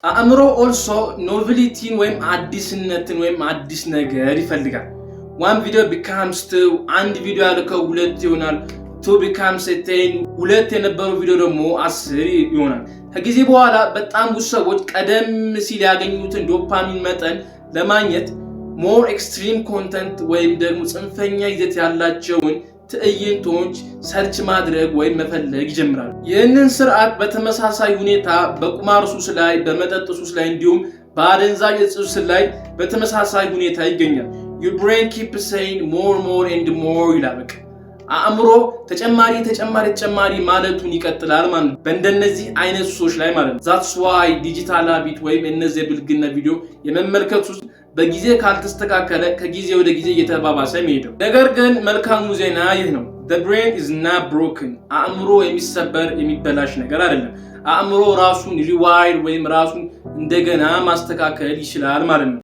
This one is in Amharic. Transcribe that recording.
አእምሮ also novelty ን ወይም አዲስነትን ወይም አዲስ ነገር ይፈልጋል። One video becomes two፣ አንድ ቪዲዮ ያልከው ሁለት ይሆናል። Two becomes 10፣ ሁለት የነበረው ቪዲዮ ደግሞ 10 ይሆናል። ከጊዜ በኋላ በጣም ብዙ ሰዎች ቀደም ሲል ያገኙትን ዶፓሚን መጠን ለማግኘት more extreme content ወይም ደግሞ ጽንፈኛ ይዘት ያላቸውን ትዕይንቶች search ማድረግ ወይም መፈለግ ይጀምራሉ። ይህንን ስርዓት በተመሳሳይ ሁኔታ በቁማር ሱስ ላይ፣ በመጠጥ ሱስ ላይ እንዲሁም በአደንዛዥ እጽ ሱስ ላይ በተመሳሳይ ሁኔታ ይገኛል። Your brain keep saying "more, more and more" ይላል። በቃ አእምሮ ተጨማሪ፣ ተጨማሪ፣ ተጨማሪ ማለቱን ይቀጥላል ማለት ነው። በእንደነዚህ አይነት ሱሶች ላይ ማለት ነው። That's why digital habit ወይም እነዚህ የብልግና ቪዲዮ የመመልከት ሱስ በጊዜ ካልተስተካከለ ከጊዜ ወደ ጊዜ እየተባባሰ የሚሄደው። ነገር ግን መልካሙ ዜና ይህ ነው። The brain is not broken። አእምሮ የሚሰበር፣ የሚበላሽ ነገር አይደለም። አእምሮ ራሱን rewire ወይም ራሱን እንደገና ማስተካከል ይችላል ማለት ነው።